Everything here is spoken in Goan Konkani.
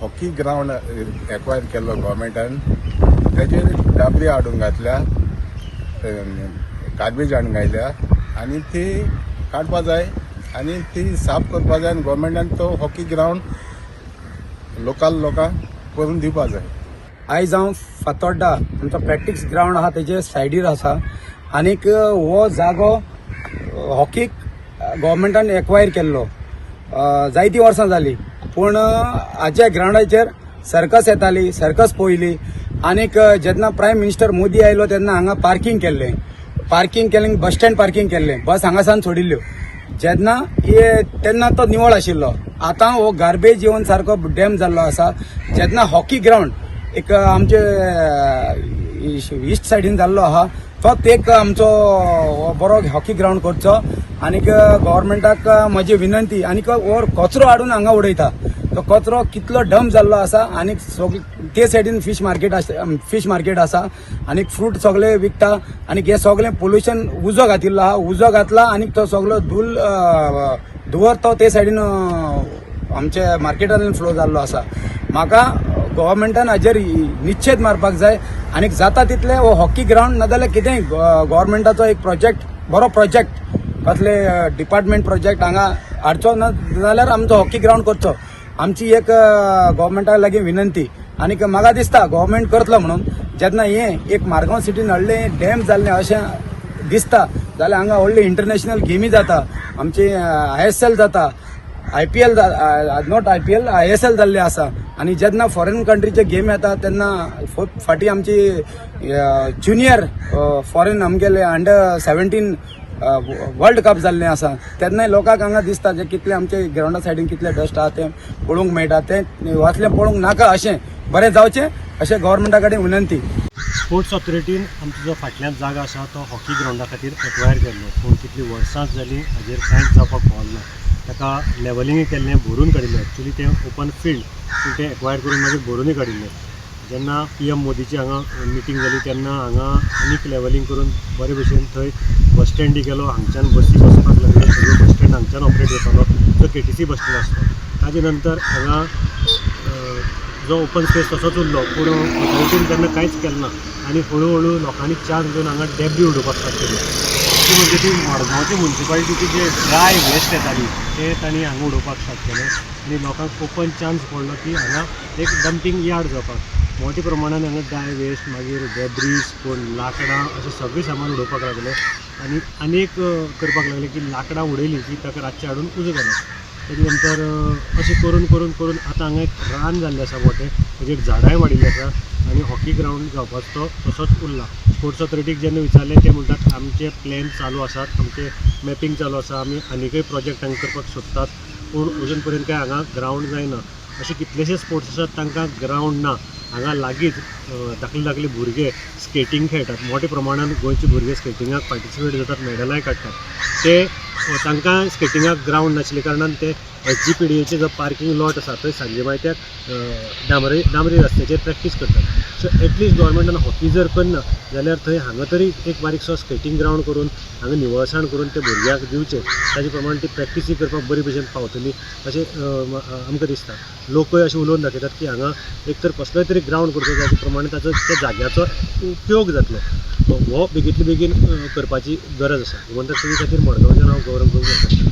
हॉकी ग्रावंड एक्वायर केल्लो गोवोरमेंटान, तेजेर डाबरी हाडून घातल्या, गार्बेज हाडून घातल्या आनी ती काडपा जाय आनी ती साफ करपा जाय आनी गोवोरमेंटान तो हॉकी ग्रावंड लोकल लोकांक करून दिवपा जाय. आयज हांव फातोड्डा आमचो प्रॅक्टीस ग्रावंड आहा तेजे सायडीर आसा आनीक हो जागो हॉकीक गोवोरमेंटान एक्वायर केल्लो, जायतीं वर्सां जालीं, पूण हाज्या ग्रावंडाचेर सर्कस येताली, सर्कस पळयली. आनीक जेन्ना प्रायम मिनिस्टर मोदी आयलो तेन्ना हांगा पार्किंग केल्लें, पार्किंग केलें, बस स्टँड पार्किंग केल्लें, बस हांगासान सोडिल्ल्यो जेन्ना हे तेन्ना तो निवळ आशिल्लो. आतां हो गार्बेज येवन सारको डॅम जाल्लो आसा. जेन्ना हॉकी ग्रावंड एक आमचे इस्ट सायडीन जाल्लो आहा, तोच एक आमचो हो बरो हॉकी ग्रावंड करचो. आनीक गव्हर्मेंटाक म्हजी विनंती. आनीक हो कचरो हाडून हांगा उडयता, तो कचरो कितलो डंप जाल्लो आसा. आनीक सगळे ते सायडीन फिश मार्केट आसा, फिश मार्केट आसा आनीक फ्रूट सगळे विकता. आनीक हे सगळें पोल्युशन उजो घातिल्लो आहा, उजो घातला आनीक तो सगळो धूल धुंवर तो ते सायडीन आमच्या मार्केटांतल्यान फ्लो जाल्लो आसा. म्हाका गव्हर्मेंटान हाजेर निश्चेद मारपाक जाय आनीक जाता तितले हो हॉकी ग्रावंड नाजाल्यार कितेंय गव्हर्मेंटाचो एक प्रोजेक्ट, बरो प्रोजेक्ट, कसले डिपार्टमेंट प्रोजेक्ट हांगा हाडचो, ना जाल्यार आमचो हॉकी ग्रावंड करचो. आमची एक गव्हर्मेंटा लागीं विनंती. आनीक म्हाका दिसता गव्हर्मेंट करतलो म्हणून. जेन्ना हें एक मारगांव सिटीन व्हडलें डॅम जाल्लें अशें दिसता जाल्यार हांगा व्हडली इंटरनॅशनल गेमी जाता, आमची ISL जाता, IPL, not IPL, ISL जाल्ले आसा. आनी जेन्ना फॉरेन कंट्रीचे गेम येता तेन्ना फाटीं आमची ज्युनियर फॉरेन आमगेले अंडर 17 वर्ल्ड कप जाल्लें आसा, तेन्नाय लोकांक हांगा दिसता जे कितले आमचे ग्रावंडा सायडीन कितले डस्ट आहा तें पळोवंक मेळटा. तें वाचलें पळोवंक नाका, अशें बरें जावचें अशें गव्हर्मेंटा कडेन विनंती. स्पोर्ट्स ऑथॉरिटीन आमचो जो फाटल्यान जागा आसा तो हॉकी ग्रावंडा खातीर एक्वायर केल्लो, पूण कितलीं वर्सांच जालीं हाजेर कांयच जावपाक पावलें ना. ताका लेवलिंगय केल्लें, भरून काडिल्लें. एक्चुली तें ओपन फिल्ड, पूण तें एक्वायर करून मागीर भरुनूय काडिल्लें. जेन्ना पीएम मोदीची हांगा मिटींग जाली तेन्ना हांगा आनीक लेवलिंग करून बरे भशेन थंय बस स्टँडय केलो. हांगच्यान बसी वचपाक लागल्यो, सगळ्यो बस स्टँड हांगच्यान ऑपरेट जातालो, जो केटीसी बस स्टँड आसलो. ताजे नंतर हांगा जो ओपन स्पेस तसोच उरलो, पूण ऑथॉरिटीन तेन्ना कांयच केलें ना आनी हळू हळू लोकांनी चान्स घेवन हांगा डेब्री उडोवपाक स्टार्ट केली. ती म्हणजे ती मडगांवची मुन्सिपालिटीची जे ड्राय वेस्ट येताली ते तांणी हांगा उडोवपाक स्टार्ट केलें आनी लोकांक ओपन चान्स पडलो की हांगा एक डंपींग यार्ड जावपाक. मोठ्या प्रमाणान हांगा ड्राय वेस्ट, मागीर डेब्रीज, कोण लांकडां, अशें सगळें सामान उडोवपाक लागले आनी आनी एक करपाक लागले की लांकडां उडयलीं की ताका रातचें हाडून उजो घालप. तेजे नंतर अशें करून करून करून आतां हांगा एक रान जाल्लें आसा मोठें, तेजेर झाडांय वाडिल्लीं आसा आनी हॉकी ग्रावंड जावपाचो तो तसोच उरला. स्पोर्ट्स ऑथॉरिटीक जेन्ना विचारलें, ते म्हणटात आमचे प्लॅन चालू आसात, आमचे मॅपिंग चालू आसा, आमी आनीकय प्रोजेक्ट हांगा करपाक सोदतात, पूण अजून पर्यंत काय हांगा ग्रावंड जायना. अशे कितलेशे स्पोर्ट्स आसात तांकां ग्रावंड ना. हांगा लागींच धाकले धाकले भुरगे स्केटींग खेळटात. मोठ्या प्रमाणान गोंयचे भुरगे स्केटिंगाक पार्टिसिपेट जातात, मेडलाय काडटात. ते तांकां स्केटिंगाक ग्रावंड नाशिल्ल्या कारणान ते एसजीपीडीएचे जो पार्किंग लॉट आसा थंय सांजे मायत्याक डांबरी डांबरी रस्त्याचेर प्रॅक्टीस करतात. सो एटलिस्ट गव्हर्मेंटान हॉकी जर करना जाल्यार थंय हांगा तरी एक बारीकसो स्केटींग ग्रावंड करून हांगा निवळसाण करून ते भुरग्यांक दिवचें, ताजे प्रमाण ती प्रॅक्टीसूय करपाक बरी भशेन पावतली अशें आमकां दिसता. लोकय अशें उलोवन दाखयतात की हांगा एक तर कसलोय तरी ग्रावंड करचो, जाचे प्रमाणे ताचो त्या जाग्याचो उपयोग जातलो. हो बेगींतले बेगीन करपाची गरज आसा. गोमंतक टीव्ही खातीर मडगांवच्यान हांव गौरव प्रभू.